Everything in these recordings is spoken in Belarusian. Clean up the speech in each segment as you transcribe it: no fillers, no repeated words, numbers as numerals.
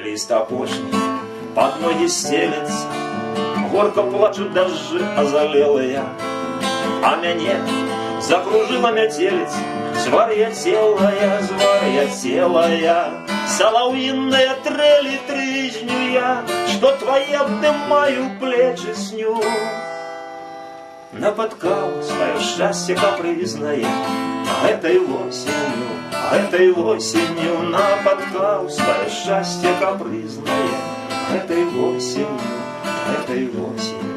Ліст апошні пад ногі сцелецца, горка плачуць дажджы азалелыя, а мяне закружыла мяцеліца, звар'яцелая, звар'яцелая, салаўіныя трэлі трызню я, што твае абдымаю плечы сню. Напаткаў сваё шчасце капрызнае гэтай восенню, напаткаў сваё шчасце капрызнае гэтай восенню, гэтай восенню.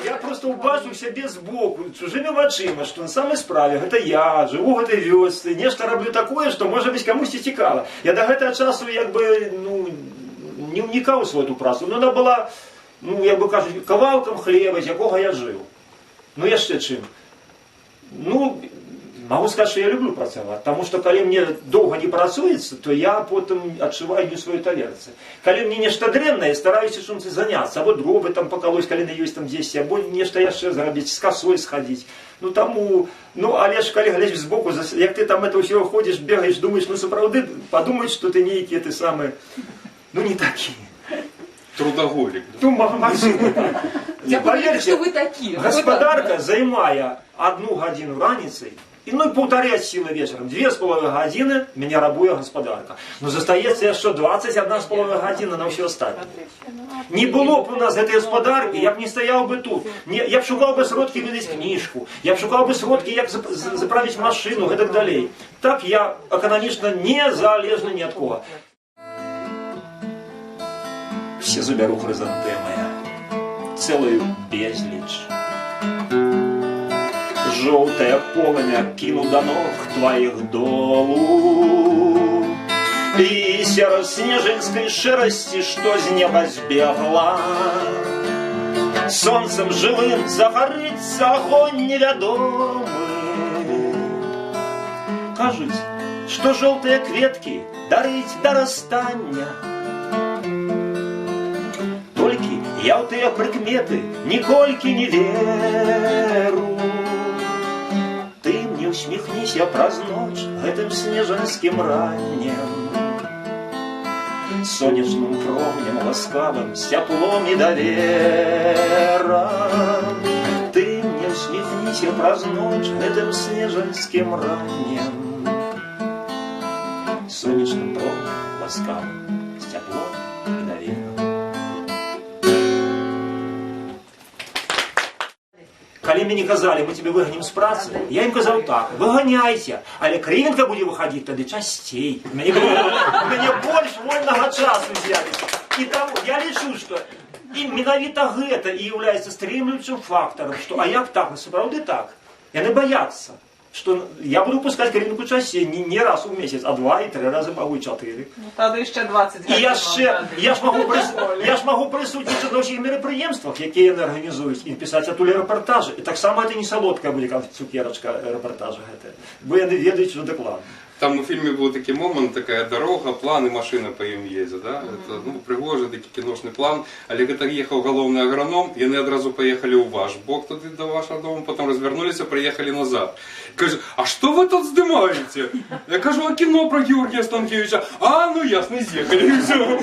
Я проста ўбачыў сябе збоку, чужымі вачыма, што на самай справе гэта я, жыву ў гэтай вёсцы, нешта раблю такое, што можа быць камусьці цікава. Я да гэтага часу як бы, ну, не ўнікаў у сваю эту працу, но она была, ну, як бы кажуць, кавалкам хлеба, з якога я жыў. Ну, яшчэ чым? Ну, магу сказаць, што я люблю працаваць, таму што калі мне доўга не працуецца, то я потым адчуваю не ў сваёй талерцы. Калі мне нешта дрэннае, я стараюся чымсьці заняцца, або дровы там пакалоць, калі на ёсць там дзесьці, або нешта яшчэ зрабіць, з касой схадзіць. Ну таму, ну але ж калі глядзець збоку, як ты там это ўсё ходзіш, бегаеш, думаеш, ну сапраўды падумаюць, што ты нейкі ты самы, ну не такі. Трудоголик. Ну, магчыма, так. Я Паверце, что вы такие. гаспадарка займае одну гадзіну раніцай і, ну, і паўтары ад сілы вечарам. 2,5 гадзіны мяне рабуе гаспадарка. Но застаецца яшчэ 21,5 гадзіна на ўсё астатняе. Не было б у нас гэтай гаспадаркі, я б не стаяў бы тут. Не, я б шукаў бы сродкі выдаць кніжку, я б шукаў бы сродкі, як заправіць машыну, гэтак далей. Так я эканамічна незалежны ні ад кого. Все забяру хрызантэмы, цэлую безліч. Жоўтае полымя кіну да ног тваіх долу. І сярод снежаньскай шэрасці, што з неба збегла, сонцам жывым загарыцца агонь невядомы. Кажуць, што жоўтыя кветкі дарыць да расстання. Толькі я ў тыя прыкметы ніколькі не веру. Ты мне усміхніся праз ноч гэтым снежаньскім раннем, сонечным промнем ласкавым, з цяплом і даверам. Ты мне усміхніся праз ноч гэтым снежаньскім раннем, сонечным промнем ласкавым, з цяплом і даверам. Калі мне казалі, мы цябе выгонім з працы, я ім казаў так: выганяйце, але Крывенка будзе выхадзіць тады часцей. У мяне больш вольнага часу з'явіцца. І таму я лічу, што і менавіта гэта і являецца стрымліваючым фактарам, што а як так, ну, сапраўды так. Яны баяцца, што я буду пускаць Крывенку часцей, не раз у месяц, а два і тры разы, магу і чатыры. Ну, тады яшчэ 20 І я гадзін яшчэ, вам дадуць. я ж магу прысутнічаць на ўсіх мерапрыемствах, якія яны арганізуюць, і пісаць адтуль рэпартажы. І таксама это не салодкая будзе цукерачка рэпартажа гэтая, бо яны ведаюць, што дакладна. Там у фільме быў такі момант, такая дарога, план і машына па ім едзе, да? Это, ну, прыгожы такі кіношны план, але гэта ехаў галоўны аграном, яны адразу паехалі ў ваш бок туды да вашага дому, потом развернуліся, прыехалі назад. Кажу: «А што вы тут здымаеце?» Я кажу: «А кіно пра Георгія Станкевіча». «А, ну ясно», з'ехалі. І всё.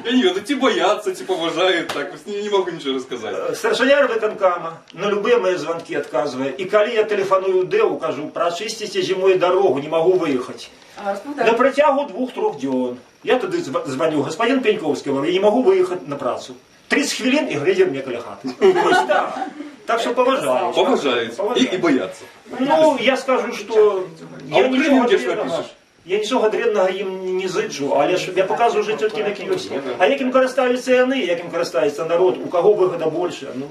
Я не ведаю, ці баяцца, ці паважаюць, так, вось не магу нічога расказаць. Старшыня выканкама на любыя мае званкі адказвае. І калі я тэлефаную ДЭУ, кажу: «Прачысціце зімой дарогу, не магу выехаць». А, распавядай. На працягу 2-3 дзён. Я тады звоню: «Господин Пеньковский, — говорю, — я не могу выехать на працу». 30 хвілін, і грэйдер мне каля хаты. Вось так. Так што паважаюць. Паважаюць. І баяцца. Ну, я скажу, што А я ў нічога Крыму дзе ж дрэннага, напішаш? я нічога дрэннага ім не зычу, але ж я показываю жыццё такім, як ёсць. А якім карыстаюцца яны, якім карыстаецца народ, у каго выгада больше, ну,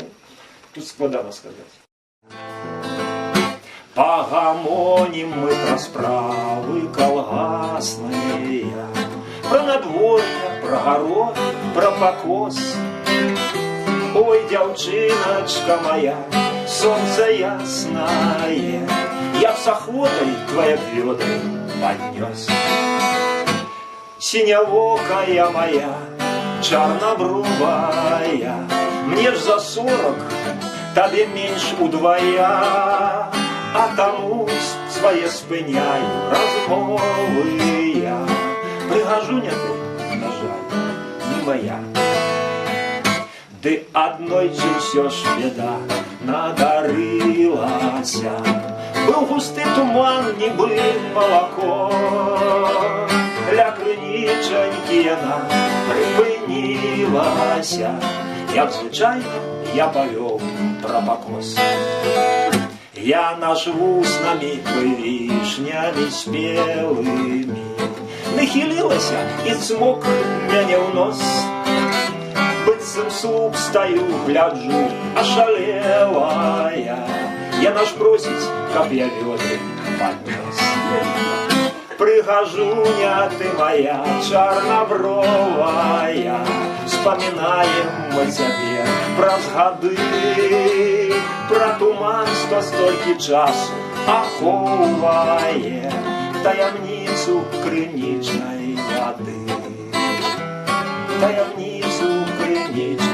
тут складана сказаць. Пагамонім мы пра справы калгасныя, пра надвор'е, пра гарод, пра пакос. Ой, дзяўчыначка моя, сонца яснае, я б с ахвотай твае вёдры паднёс. Сінявокая моя, чарнабровая, мне ж за 40, табе менш удвая, а таму з свае спыняю размовы я. Прыгажуня ты, на жаль, не моя. Ды аднойчы ўсё ж беда надарылася. Быў густы туман, нібы малако. Ля крынічанькі яна прыпынілася. Як звычайна, я павёў пра пакос. Яна ж вуснамі вішнямі спелымі нахілілася і цмок мяне ў нос. Быццам слуп стаю, гляджу, ашалелая. Яна ж просіць, каб я вёдры паднёс. Прыгажуня ты моя чарнабровая, вспоминаем мы цябе праз гады, пра туман, што столькі часу ахоўвае таямніцу крынічнай вады. Таямніцу крынічнай.